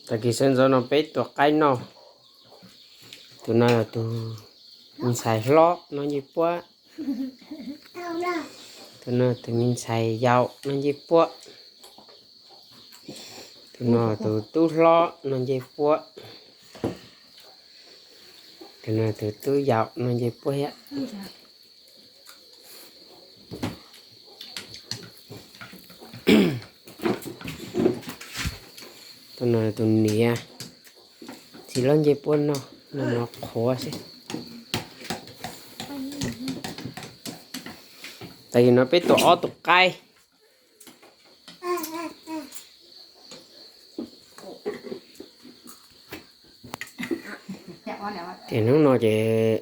Tag kis sawv ntxov no peb tua qaib noj. Tus no yog tus me ntxhais hlob noj ncej puab. Tus no tus me ntxhais yau noj ncej puab. Tus no tus tub hlob noj ncej puab. Tus no tus tub yau noj ncej puab thiab. Tus no tus niam txiv hlob ncej puab noj, noj no qhuav xwb. Tag kis no peb tua ob tug qaib. Ces hnub no ces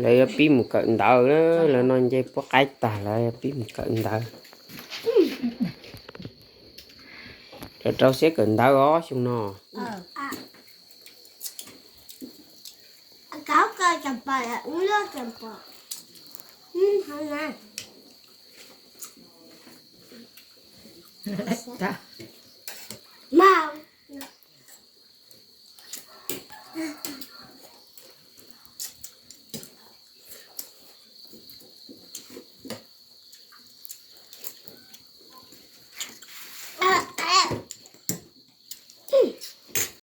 lawv yuav pib mus kawm ntawv, lawv noj ncej puab qaib tag lawv yuav pib mus kawm ntawv. Lawv rau siab kawm ntawv os xyoo no.